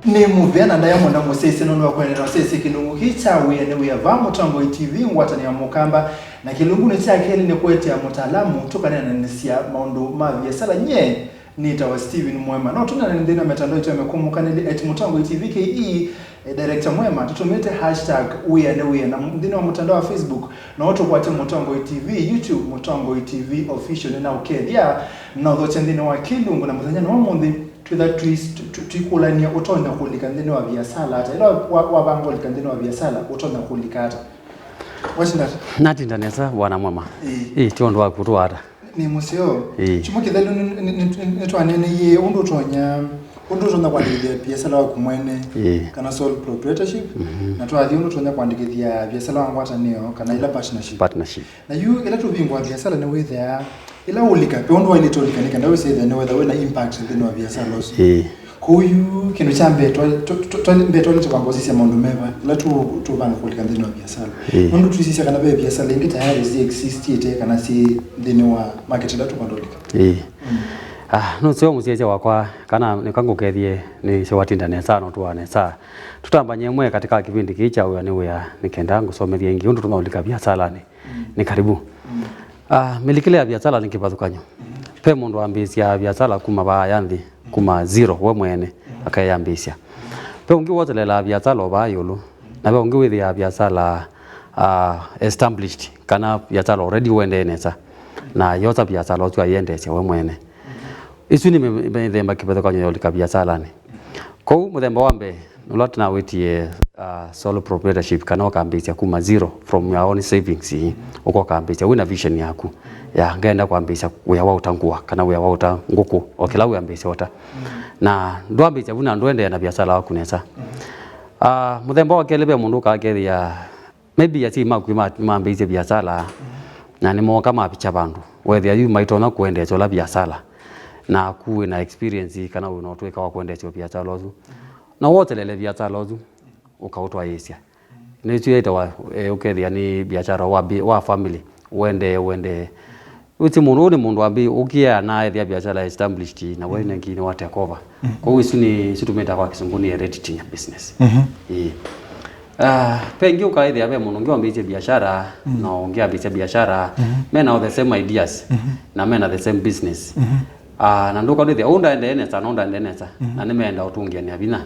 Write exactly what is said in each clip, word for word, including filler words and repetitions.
Nĩ mũvea na ndaĩa mũno mũsyaĩĩsya nũndũ wa kũendeea na ũsyaĩĩsya kĩlungu kĩĩ kya Wĩa nĩ Wĩa vaa Mũtongoi T V ngwatanĩo ya Mũkamba, na kĩlungunĩ kya kelĩ nĩ kũetea mũtaalamu tũkaneananĩsya maũndũ ma viasala. Nyie nĩtawa Steven Mwema. No tũneanane nthĩnĩ wa mĩtandao itũ ya mĩkũmũkanĩlye at Mũtongoi T V K E, eh, Director Mwema, tũtũmĩte hashtag Wĩa nĩ Wĩa, na nthĩnĩ wa mũtandao wa Facebook no tũkwate Mũtongoi T V, YouTube Mũtongoi T V Official. Nĩnaũkethya na ũthokye nthĩnĩ wa kĩlungu, na mũthenya nĩ wa ũmũnthĩ twĩtha twĩ- tũ- tũ- twĩkũlany'a ũtonya kũlika nthĩnĩ wa viasala ata. Ĩla wa- wavanga ũlika nthĩnĩ wa viasala, ũtonya kũlika ata? Watinda ata? Natinda nesa, Bwana Mwema. Ĩĩ. Ĩĩ, ti ũndũ waku tũata. Nĩ mũseo. Ĩĩ. Kyumwa kĩthelu nĩ- nĩ- nĩ- nĩ- nĩtwaneeneie ũndũ ũtonya, ũndũ ũtonya kwandĩkĩthya viasala waku mwene, ĩĩ, kana sole proprietorship, mhm, na twathi ũndũ ũtonya kwandĩkĩthya viasala wa ngwatanĩo, kana ĩla partnership. Partnership. Na yu ĩla tũvingũa viasala nĩwĩthĩaa, ĩla ũlika, ve ũndũ waĩlĩte ũlika nĩ kenda wĩsĩthĩa nĩwetha wĩna impact nthĩnĩ wa viasala ũsu. Ĩĩ. Kwoou yu kĩndũ kya mbee twa- twa- twa- twa- mbee twaĩlĩte kwamba ũsisya maũndũ meva ĩla tũ- tũvanga kũlika nthĩnĩ wa viasala. Ĩĩ. Nũndũ twĩsisya kana ve viasala ingĩ tayari zi existĩte kana syĩ nthĩnĩ wa market ĩla tũkwenda ũlika. Ĩĩ. Mm. Ah, nũseo mũsyaĩĩsya wakwa, kana nĩka ngũkethye, nĩsĩ watinda nesa, no tũaa nesa. Tũtambany'e ĩmwe katika kĩvindi kĩĩ kya Wĩa nĩ Wĩa, nĩ kenda ngũsomethye ĩngĩ ũndũ tũnaũlika viasalanĩ. Nĩ karibu. Ah, mĩlikĩle ya viasala nĩ kĩvathũkany'o. Ve mũndũ wambĩĩsya viasala kuma vaa ya nthĩ, kuma zero we mwene, akeyambĩĩsya. Ve ũngĩ wotelelaa viasala o vaa ĩũlũ, na ve ũngĩ wĩthĩaa viasala, ah, established, kana viasala already ũendee nesa, na yosa viasala ũsu aiendeesya we mwene. Isu nĩ mĩ- mĩthemba kĩvathũkany'o ya ũlika viasalanĩ. Kwoou mũthemba wa mbee, ũla tũnawĩtie, uh, sole proprietorship, kana ũkambĩĩsya kuma zero, from your own savings, ũka ũkambĩĩsya wĩna vision yaku ya ngenda kwambĩĩsya wĩa wa ũta ngũa, kana wĩa wa ũta ngũkũ, o kĩla wĩambĩĩsya ũta. Na ndwambĩĩsya vu na ndũendeea na viasala waku nesa. Uh, mũthemba wa kelĩ, ve mũndũ ũkakethĩa maybe asyai maku nĩma- nĩmambĩĩisye viasala, na nĩmooka mavikya vandũ, weethĩa yu maitonya kũendeesya ũla viasala, naku wĩna experience kana wĩna ũtũĩka wa kũendeesya viasala ũsu, na wotelele viasala ũsu ũkaũtwaĩĩsya. Nĩsu yaĩtawa, eh, ũkethĩa nĩ biashara wa bi- wa family, ũendee ũendee. Ũsi mũndũ ũũ nĩ mũndũ wambĩ ũkĩa na ethĩa biashara established, na we nengi nĩ wa take over. Kwoou isu nĩ, isu tũmĩtaa kwa kĩsũngũ nĩ herediting ya business. Ĩĩ. Ah, ve ĩngĩ ũkaĩthĩa ve mũndũ ũngĩ wambĩĩsye biashara, na ũngĩ ambĩĩsya biashara, mena the same ideas, na mena the same business. Ah, na ndũka ndwĩthĩa ũũ ndaendee nesa, na ũũ ndaendee nesa, na nĩmeenda ũtũngĩanĩa vinya.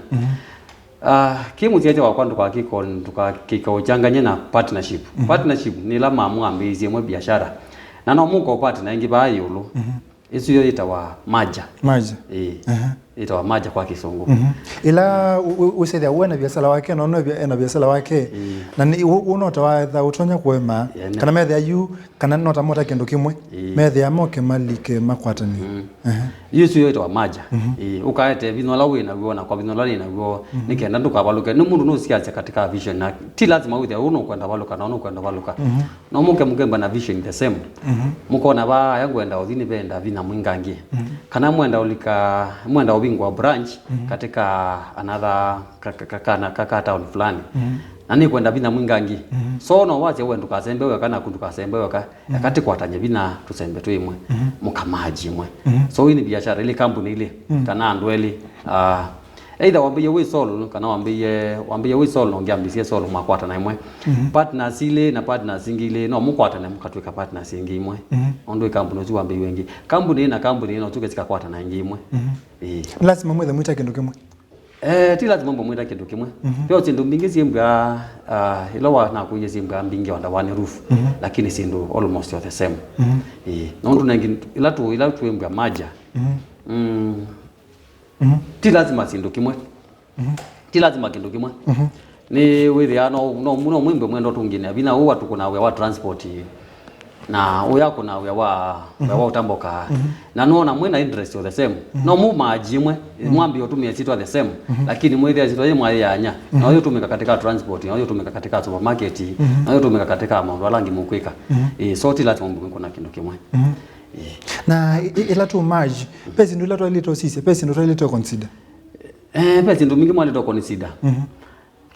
Ah, kĩ mũsyaĩĩsya wakwa ndũkakĩko- ndũkakĩkaũkyangany'e na partnership. Partnership nĩ ĩla mamu ambĩĩisye ĩmwe biashara, na no mũko partner ĩngĩ vaa ĩũlũ. Ĩsu yo yĩtawa merger. Merger. Ĩĩ. Aha. Yĩtawa merger kwa kĩsũngũ. Ĩla ũ- ũ- ũsethĩa we na viasala wake, na ũno ena viasala wake. Na nĩ- ũ- ũno ta watha ũtonya kũema. Kana methĩa yu, kana no ta mota kĩndũ kĩmwe. Methĩa moke malike makwatanie. Aha. Yu ĩsu yo yĩtawa merger. Ĩĩ, ũkaete vinya ũla wĩ naw'o na kwa vinya ũla nĩ naw'o, nĩ kenda ndũkavalũke. Nĩ mũndũ nũsiasya katika vision, na ti lazima wĩthĩa ũũ nũkwenda valũka na ũũ nũkwenda valũka. No mũke mũkemba na vision the same. Mũkona vaa aya ngwenda ũthi nĩ venda vinya mwingangĩ. Kana mwenda ũlika, mwenda ũvingwa branch katika another ka- ka- ka- kana ka- ka town fulani. Na nĩkwenda vinya mwingangĩ. So no wasya we ndũkasembe weka naku ndũkasembe weka. Eka tĩkwatany'e vinya tũsembe twĩ ĩmwe. Mũkamaji ĩmwe. So ii nĩ biashara ilĩ, kambuni ilĩ, kana andũ elĩ. Ah, either wambĩie wĩ solo, kana wambĩie, wambĩie wĩ solo, na ũngĩ ambĩĩsye solo, mwakwatana ĩmwe. Partners ilĩ na partners ingĩ ilĩ, no mũkwatane mũkatw'ĩka partners ingĩ imwe. Ũndũ ĩ kambuni ũsu wambĩiwe ĩngĩ. Kambuni ĩĩ na kambuni ĩĩ no syũke sikakwatana ĩngĩ imwe. Ĩĩ. Nĩ lasima mwĩthe mwĩta kĩndũ kĩmwe? Eh, ti lazima mbe mwĩta kĩndũ kĩmwe. Ve syĩndũ mbingĩ syĩmbwa, ah, ila wa nakũie syĩmbwa mbingĩ under one roof, lakini syĩndũ almost the same. Ĩĩ. Nũndũ nengi ila tu, ila twĩmbwa merger. Mm. Ti lazima syĩndũ kĩmwe. Ti lazima kĩndũ kĩmwe. Nĩ wĩthĩa no, no, no mwĩmbwe mwenda ũtũngĩnĩa vinya ũũ atukũna wĩa wa transport, na ũya kũna wĩa wa, wĩa wa ũtamboka. Na nũona mwĩna interest o the same. No mũmaji ĩmwe, mwambie ũtũmĩa syĩtwa the same. Lakini mwĩthĩa syĩtwa yĩ mwayĩany'a. Na ũyũ ũtũmĩka katika transport, na ũyũ ũtũmĩka katika supermarket, na ũyũ ũtũmĩka katika maũndũ ala angĩ mũkwĩka. Ĩĩ, so ti lazima mwĩkũna kĩndũ kĩmwe. Ĩĩ. Na i- i- ĩla tũ merge, ve syĩndũ ila twaĩlĩte ũsisya, ve syĩndũ twaĩlĩte consider. Eh, ve syĩndũ mbingĩ mwaĩlĩte consider.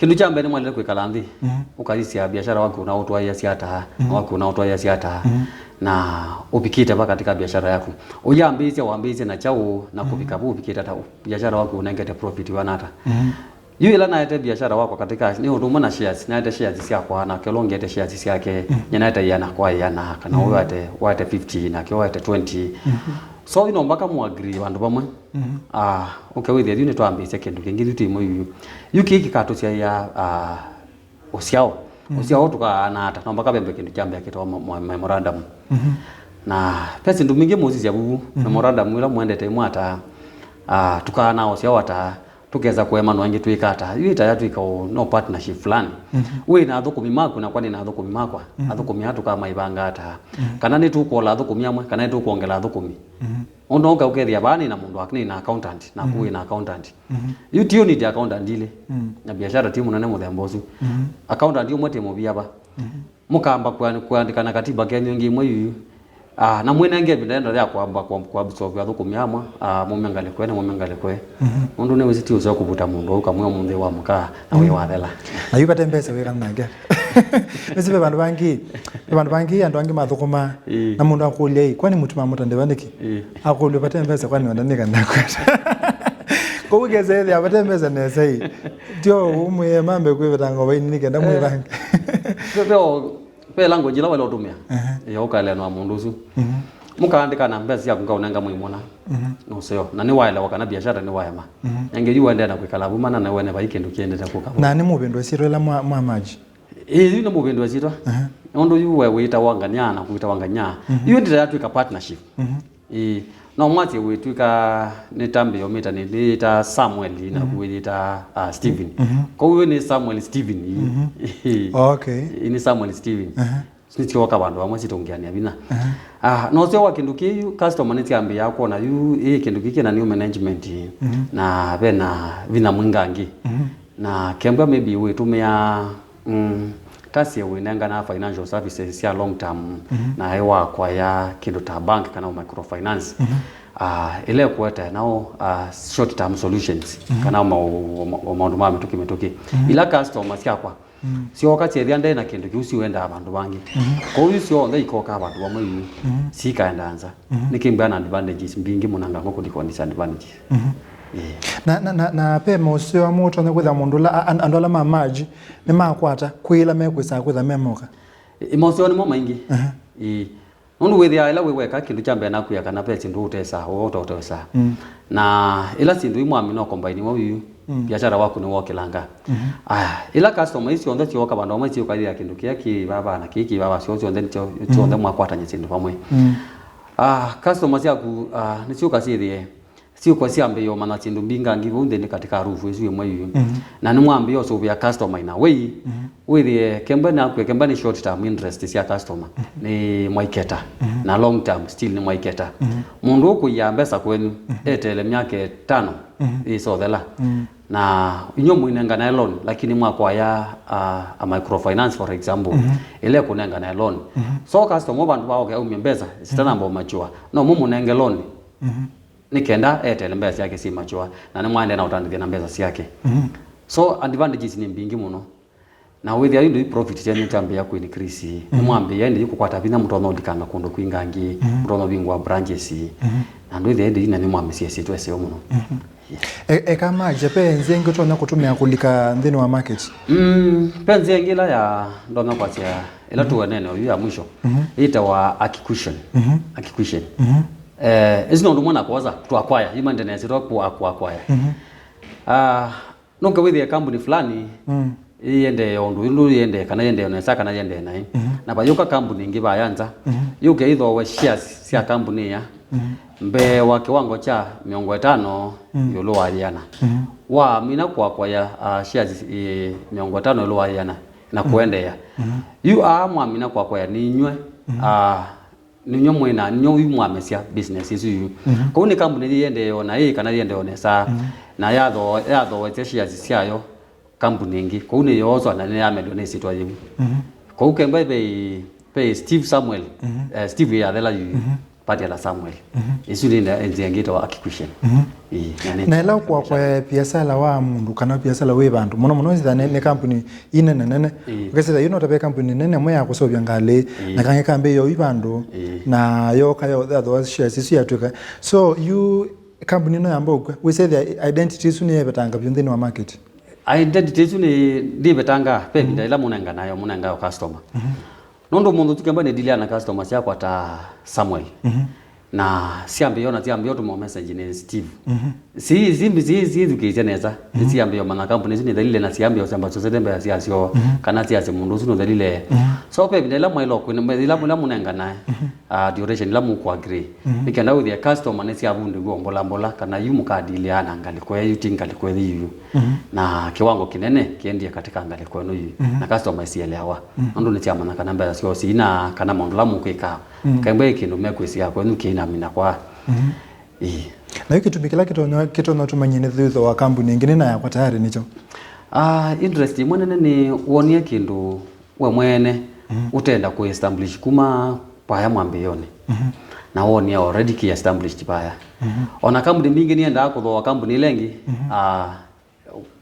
Kĩndũ kya mbee nĩmwaĩlĩte kwĩkala nthĩ, mhm, ũkasisya biashara waku na ũtwaĩasya ata, mhm, na waku na ũtwaĩasya ata, mhm, na ũvikĩte va katika biashara yaku. Ũyambĩĩsya, wambĩĩsye na kyaũ, na, mhm, kũvika vu ũvikĩte ata, biashara waku ũnengete profit wĩana ata. Mhm. Yu ĩla naete biashara wakwa katika, nĩ ũndũ ũmwe na shares, naete shares syakwa, nake ũla ũngĩ ete shares syake, mhm, nye naete ĩana kwa ĩana, kana, mhm, ũyũ aete, waete fifty, nake ũyũ aete twenty. Mhm. So, ino mpaka mũagree vandũ vamwe. Mhm. Ah, ũke wĩthĩa yu nĩtwambĩĩsya kĩndũ kĩngĩ, yu twĩ ĩmwe yu. Yu kĩĩ kĩkatũsyaĩa, ah, ũsyao. Mm. Ũsyao tũkaana ata? No mpaka vembe kĩndũ kya mbee kĩtawa mo-, mo-, memorandum. Mhm. Na ve syĩndũ mbingĩ mũsisya vuvu, mhm, memorandum ĩla mũendete ĩmwe ata, ah, tũkaana ũsyao ata, tũkesa kũemanwa ĩngĩ twĩka ata? Yu ĩta yatwĩka o no partnership fulani. Mhm. Wĩ na athũkũmi maku, nakwa nĩ na athũkũmi makwa. Mhm. Athũkũmi aa tũkamaivanga ata? Mhm. Kana nĩtũkwola athũkũmi amwe, kana nĩtũkwongela athũkũmi? Mhm. Ũndũ ũka ũkethĩa vaa nĩ na mũndũ ak-, nĩ na accountant, naku, mhm, wĩ na accountant. Mhm. Yu ti you need accountant ilĩ. Mm. Na biashara ti mũnene mũthemba ũsu. Mhm. Accountant ũmwe ti mũvia va. Mhm. Mũkamba kũan-, kũandĩkana katiba kenyu ĩngĩ ĩmwe yuyu. Ah, na mwĩnenge ĩvinda yenda ya kwamba kwa, kwa absorb athũkũmi amwe, ah, mume ngalĩko ĩĩ na mume ngalĩko ĩĩ. Mhm. Ũndũ nĩ wĩsĩ ti ũseo kũvuta mũndũ ũu kamwe ũmũnthĩ wa mũkaa na wĩ, mhm, wathela. Na yu vate mbesa wĩkana nake. Nĩsĩ ve vandũ vangĩ, ve vandũ vangĩ andũ angĩ mathũkũmaa, ĩĩ, na mũndũ akũlya, "Ĩ, kwani mũtuma mũtandĩva nĩkĩ?" Ĩĩ. Akũlya, "Vate mbesa, kwani wenda nĩka ndakwenda?" Kwoou kesa ĩthĩa vate mbesa nesa ĩ. Tyo ũmwĩe mambe kwĩvĩta ngova ini nĩkenda, eh, mwĩvange. Ve, ve o, ve language ĩla waĩle ũtũmĩa. Ehe. Ĩĩ, ũkaeleanwa mũndũ ũsu. Mhm. Mũkaandĩkana mbesa syaku ngaũnenga mwei mũna. Mhm. Nũseo. Na nĩwaelewa kana biashara nĩwaema. Mhm. Nenge yu waendeea na kwĩkala vu mana na wene vai kĩndũ kĩendete kũka vu. Na nĩmũvĩndũa syĩtwa ĩla mwa, mwa merge? Ĩĩ, yu nĩmũvĩndũa syĩtwa. Aha. Nũndũ yu we wĩtawa Nganya na kwĩtawa Nganya. Mhm. Yu ndĩta yatwĩka partnership. Mhm. Ĩĩ, no mwasye wĩtwĩka nĩ ta mbĩo mĩta nĩ, nĩyĩta Samuel, mhm, naku wĩyĩta, ah, Stephen. Mhm. Kwoou yu nĩ Samuel Stephen, ĩĩ. Mhm. Ĩĩ. Okay. Ĩĩ, nĩ Samuel Stephen. Aha. Nĩsyoka vandũ vamwe sitũngĩanĩa vinya. Aha. Ah, no syo wa kĩndũ kĩu, customer nĩsyambĩĩa kwona yu, ĩĩ, kĩndũ kĩkĩ na new management, mhm, na ve na vinya mwingangĩ. Mhm. Na kembwa maybe wĩtũmĩa, mm, ta syĩ wĩnengana financial services sya long term, mhm, na ĩ wakwaya kĩndũ ta bank kana microfinance. Mhm. Ah, ĩla ĩkũete nao, ah, short term solutions, mhm, kana ma-, ma-, ma-, maũndũ ma mĩtũkĩ mĩtũkĩ. Mhm. Ila customer syakwa, mm, syooka syethĩa nde na kĩndũ kĩu siwendaa vandũ vangĩ. Mhm. Kwoou yu syonthe ikoka vandũ vamwe yu, mhm, sikaenda nza. Mhm. Nĩkĩmbĩa na advantages mbingĩ mũno ngang'o kũliko disadvantages. Mhm. Ĩĩ. Na, na, na, na ve maũseo amwe ũtonya kwĩtha mũndũ ũla, a-, an-, andũ ala ma merge nĩmakwata kwĩ ĩla mekwĩsaa kwĩtha memoka? Ĩ, maũseo nĩmo maingĩ. Aha. Ĩĩ. Nũndũ wĩthĩaa ĩla wĩ weka, kĩndũ kya mbee nakwĩa kana ve syĩndũ ũtesaa, ũtotoesaa. Mm. Na ĩla syĩndũ imwe amina ũkombaini wau yu, mm, biashara waku nĩwokĩlanga. Mhm. Aya, ĩla customer isu syonthe syooka vandũ vamwe syũka ithĩa kĩndũ kĩya kĩ vava na kĩĩ kĩ vava, syo syonthe nĩsyo, mm, syonthe mwakwatany'a syĩndũ vamwe. Mm. Ah, customer syaku, ah, nĩsyũka syĩthĩe, syũka syambĩĩa ũmanya syĩndũ mbingangĩ vau nthĩnĩ katika rufu ĩsu ĩmwe yu. Mhm. Na nĩmwambĩĩa ũsũvĩa customer in a way, mhm, wĩthĩe kemba nakwĩa kemba nĩ short term interest sya customer, mhm, nĩ mwaiketa, mhm, na long term still nĩ mwaiketa. Mhm. Mũndũ ũkũia mbesa kwenyu, mhm, etele myaka ĩtano, mhm, ĩsothela. Mhm. Na inyuĩ mũinenganae loan, lakini mwakwaya, ah, a microfinance, for example, mhm, ĩla ĩkũnenganae loan. Mhm. So customer vandũ vaoke aumye mbesa, mhm, sitanamba ũmachua, no mũmũnenge loan. Mhm. Nĩ kenda etele mbesa syake syĩ mature, na nĩmwaendee na ũtandĩthya na mbesa syake. Mhm. So advantages nĩ mbingĩ mũno. Na wĩthĩa yu ndio profit syenyu syambĩĩa ku increase. Mhm. Nĩmwambĩĩa ĩndĩ yu kũkwata vinya mũtonya ũlikanga kũndũ kwingangĩ, mhm, mũtonya ũvingũa branches. Mhm. Na ndwĩthĩa ĩndĩ yu na nĩmwamĩsya syĩtwa ĩseo mũno. Mhm. Yeah. E-, eka merge, ve nzĩa ĩngĩ ũtonya kũtũmĩa kũlika nthĩnĩ wa market? Mm, ve nzĩa ĩngĩ ĩla ya ndonya kwasya, ĩla, mhm, tũwenene oyu ya mwisho, mhm, ĩtawa acquisition. Mhm. Acquisition. Mhm. Eh, ĩsu nĩ ũndũ ũmwe na kwosa, to acquire, yu mandeneesĩtwa ku-, ku-, acquire. Mhm. Ah, nũke wĩthĩe kambuni fulani, mm, ĩyendee ũndũ ĩndũ yendee, kana yendee nesa, kana yendee naĩ. Mhm. Na vayũka kambuni ĩngĩ vaya nza, mhm, yũke ĩthooe shares sya kambuni ĩya, mhm, mbee wa kĩwango kya mĩongo ĩtano, mm, ĩũlũ wa yĩana. Mhm. Wamina ku-acquire, ah, shares, eh, mĩongo ĩtano ĩũlũ wa yĩana na, mhm, kũendeea. Mhm. Yu aa mwamina ku-acquire nĩ inyw'ĩ, mhm, ah, Nĩnyw'ĩ mwĩ na, nĩnyw'ĩ yu mwamesya business ĩsu yu. Mhm. Kwoou nĩ kambuni yĩendee o na ĩĩ kana yĩendee o nesa. Mhm. Na yatho-, yathoetye shares syayo kambuni ĩngĩ. Kwoou nĩyooswa na nĩyamendwa nĩ ĩsyĩtwa yĩu. Mhm. Kwoou kemba ve, ve Steve Samuel, mhm, eh, Steve yathela yu. Mhm. Patiala Samuel. Isu nĩ nzĩa ĩngĩ ĩtawa acquisition. Ĩĩ, na nĩ Na ĩla ũkũa kwa biasala wa mũndũ kana biasala wĩ vandũ, mũno mũno ĩsitha nĩ, nĩ kambuni inene nene. Ĩĩ. Ũkesĩtha yu no tave kambuni nene ĩmwe ya kũseũvya ngalĩ, Ĩĩ. na kangĩ kambĩ yo yu vandũ, Ĩĩ. na yoka yo thathwa shares isu yatwĩka. So yu kambuni ĩno yamba ũkw'a, wĩsethĩa identity isu nĩyevetanga vyũ nthĩnĩ wa market? Identity isu nĩ ndĩvetanga, ve ĩvinda ĩla mũnenganayo, mũnengayo customer. Nũndũ mũndũ ũsu kemba nĩ deal na customers yakwa ta Samuel. Na siambĩo na siambĩo tũmo message nĩ Steve. Si, si, si, sithukĩĩsya nesa. Nĩ siambĩo mana kambuni isu nĩ thelile na siambĩo samba sosete mbea syasyo, kana syasya mũndũ ũsu nũthelile. So, ve ĩvinda ĩla mwaĩlwa kwĩna, ĩla, ĩla mũnenganae, ah, duration ĩla mũkũ agree. Nĩ kenda wĩthĩa customer nĩ syavundĩw'e mbola mbola, kana yu mũkadilĩaa na ngalĩko ĩyu ti ngalĩko ĩthi yu. Na kĩwango kĩnene kĩendie katika ngalĩko ĩno yu. Na customer isieleawa. Nũndũ nĩsyamanya kana mbesa syoo siina, kana maũndũ ala mũkwĩka. Kaimbe kĩndũ mekwĩsĩa kwenyu kĩinamina kwa. Ĩĩ. Na yu kĩtumi kĩla kĩtonya, kĩtonya tũmanyie nĩ thutha wa kambuni ĩngĩ nĩ na yakwa tayarĩ nĩkyo? Ah, interest ĩmwe nene nĩ wonie kĩndũ we mwene ũtenda kũ establish kuma vaya mwambĩĩonĩ. Na wonie already kĩ established vaya. Ona kambuni mbingĩ niendaa kũthooa kambuni ila ĩngĩ, ah,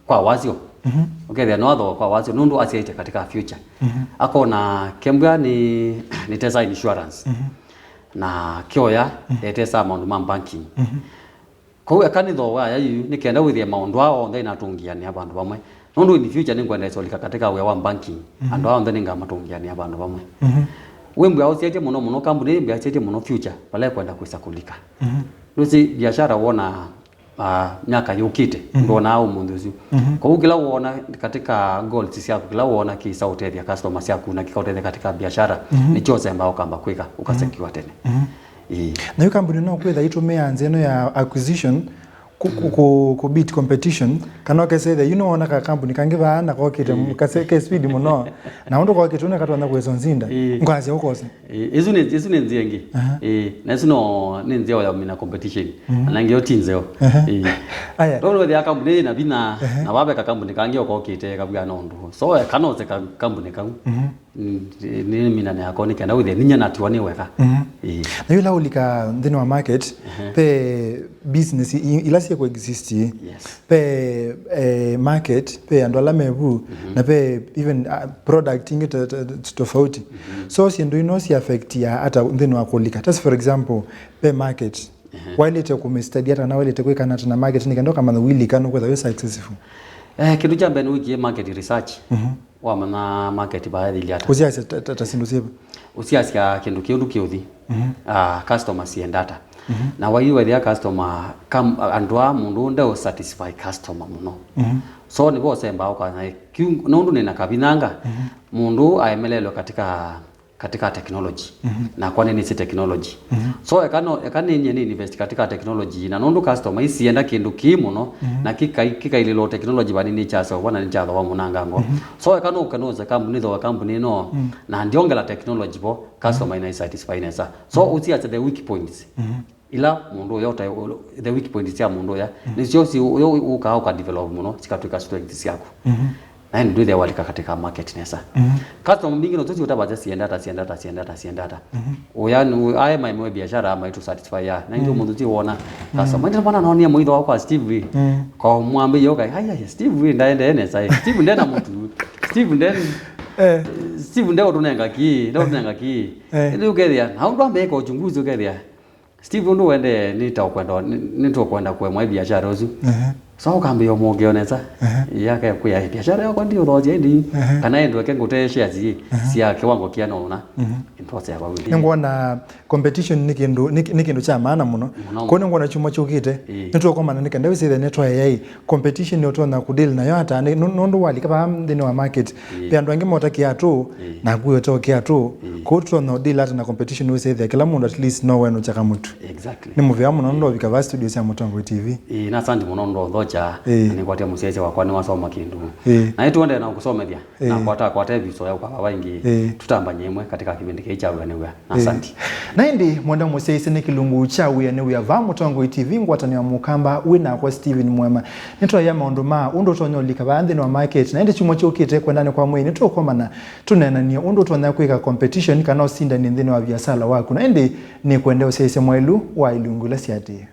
kwa wasyo. Ũkethĩa no athooa kwa wasyo, nũndũ asyaĩte katika future. Akona kembwa nĩ, nĩ Tesa Insurance. Na kĩoya, etesa maũndũ ma banking. Kwoou eka nĩthooe aya yu, nĩ kenda wĩthĩe maũndũ aa onthe inatũngĩanĩa vandũ vamwe. Nũndũ in future nĩngwenda ĩsolika katika wĩa wa banking. Andũ aa onthe nĩngamatũngĩanĩa vandũ vamwe. Wĩmbĩa ũsyaĩtye mũno mũno, kambuni ĩmbĩa ĩsyaĩtye mũno future, vala ĩkwenda kwĩsa kũlika. Nũsĩ biashara wona, ah, myaka yũkĩte, ndwonaa ũmũnthĩ ũsu. Kwoou kĩla woona katika goals syaku, kĩla woona kĩsa ũtethya customer syaku na kĩkaũtethya katika biashara, nĩkyo ũsemba ũkamba kwĩka, ũkasekiwa tene. Ĩĩ. Na yu kambuni no kwĩtha itũmĩa nzĩa ĩno ya acquisition ku, ku, ku, ku beat competition, kana ũkesethĩa yu nĩwona ka kambuni kangĩ vaa na kokĩte, kase, ke speed mũno, na ũndũ kokĩte ũnĩ katonya kwĩsonzinda, Ĩĩ. Ngwasya ũkose. Ĩĩ, ĩsu nĩ, ĩsu nĩ nzĩa ĩngĩ. Aha. Ĩĩ, na ĩsu no nĩ nzĩa ya mina competition. Anangĩ yo ti nzeo. Aha. Ĩĩ. Aya. Tondũ wĩthĩa kambuni ĩna vinya, Aha. na waveka kambuni kangĩ okokĩte kavw'a na ũndũ. So, kana ũseka kambuni kau. Nĩ, nĩ minane yako nĩ kenda wĩthĩe ninya natiwa nĩ weka. Ĩĩ. Na yu ĩla ũlika nthĩnĩ wa market, Ehe. Ve business i, ila syĩkũ exist. Yes. Ve, eh, market, ve andũ ala mevu, na ve even, ah, product ingĩ to, to, tofauti. So syĩndũ ino si affect ya ata nthĩnĩ wa kũlika? Just for example, ve market. Ehe. Wailĩte kũmĩstudy ata kana wailĩte kwĩkana ata na market nĩ kenda ũkamanya wĩlika nũkwĩtha wĩ successful? Eh, kĩndũ kya mbee nĩ wĩkie market research. Wamanya market vaya ĩthĩle ata. Ũsiasya ta, ta, ta syĩndũ syĩva? Ũsiasya kĩndũ kĩũndũ kĩũthi. Ah, customer sienda ata. Na waiwethĩa customer, kam-, andũ aa mũndũ ũũ ndeũ satisfy customer mũno. So nĩvo ũsembaa ũkana, kĩu, nũndũ nĩna kavinyanga, mũndũ aemelelwe katika, katika technology. Nakwa nĩnĩsĩ technology. So eka no, eka nĩnyie nĩ invest katika technology, na nũndũ customer isienda kĩndũ kĩĩ mũno, na kĩkai-, kĩkailĩlwa technology vani nĩkyasovwa na nĩkyathowa mũnangango. So eka nũke nũse kambuni, thoe kambuni ĩno, na ndiongela technology vo, customer ina satisfy nesa. So ũsiasya the weak points. Ila mũndũ ũya ũta-, the weak points sya mũndũ ũya, nĩsyo si ũya ũkaa ũka develop mũno, cikatwĩka strength syaku. Na ĩndĩ ndwĩthĩa walika katika market nesa. Customer mbingĩ nĩsyo siũtavasya sienda ata, sienda ata, sienda ata, sienda ata. Ũya nĩ, aye maĩmwe biashara, maitũ satisfy ya. Na ĩndĩ mũndũ ti wona. Customer, ĩndĩ mwana nonie mũitho wakwa Steve. Kwa mwambĩie ũkai, "Ai, ai, Steve ndaendee nesa. Steve ndena mũtu. Steve nde, Eh. Steve nde ũtũnenga ki, nde ũtũnenga ki." Eh. Ĩndĩ ũkethĩa, na ũndũ ambĩka uchunguzi ũkethĩa, Steve, ũndũ wendee, nĩ ta ũkwenda, nĩ, nĩ tũkwenda kũemwa biashara ũsu. Ehe. So, ũkambĩĩa ũmwongeo nesa. Ehe. Yake kwĩa, "Biashara yakwa ndiũthosya ĩndĩ." Ehe. Kana ĩndũ eke ngũtee shares ĩ, Ehe. sya kĩwango kĩana ũna. Ehe. Ĩndĩ twasya vau ĩndĩ. Nĩngwona competition nĩ kĩndũ, nĩ, nĩ kĩndũ kya maana mũno. Mũno. Kwoou nĩngwona kyumwa kyũkĩte. Ĩĩ. Nĩtũkomana nĩ kenda wĩsĩthĩa nĩtwaea ĩ. Competition ũtonya kũdeal nayo ata? Nĩ, nũ-, nũndũ walika vaa nthĩnĩ wa market. Ĩĩ. Ve andũ angĩ mota kĩatũ, Ĩĩ. naku wĩtoa kĩatũ. Ĩĩ. Kwoou tũtonya ũdeal ata na competition wĩsĩthĩa kĩla mũndũ at least no wenũkya kamũtu? Exactly. Nĩ mũvea mũno nũndũ ũvika vaa studio sya Mũtongoi T V. Ĩĩ, na asante mũno nũndũ ũthoki. Kya, ĩĩ, na nĩkwatia mũsyaĩĩsya wakwa nĩwasoma kĩndũ. Ĩĩ. Na nĩtũendee na kũsomethya, ĩĩ, na kwata, kwata episode ya ũkava vaingĩ, ĩĩ, tũtambany'e ĩmwe katika kĩvĩndĩ kĩĩ kya wĩanĩw'a. Na, ĩĩ, asante. Na ĩndĩ, mwenda mũsyaĩĩsya, nĩ kĩlungu kya wĩanĩw'a va Mũtongoi T V, ngwatanĩo ya Mũkamba, wĩ nakwa Steven Mwema. Nĩtwaĩa maũndũ ma ũndũ ũtonya ũlika vaa nthĩnĩ wa market, na ĩndĩ kyumwa kyũkĩte, kwendanĩ kwa mwei, nĩtũkomana tũneenanie ũndũ ũtonya kwĩka competition kana ũsindani nthĩnĩ wa viasala waku. Na ĩndĩ nĩkwenda ũsyaĩĩsya mwaĩlu wa ilungu ila siatĩĩe.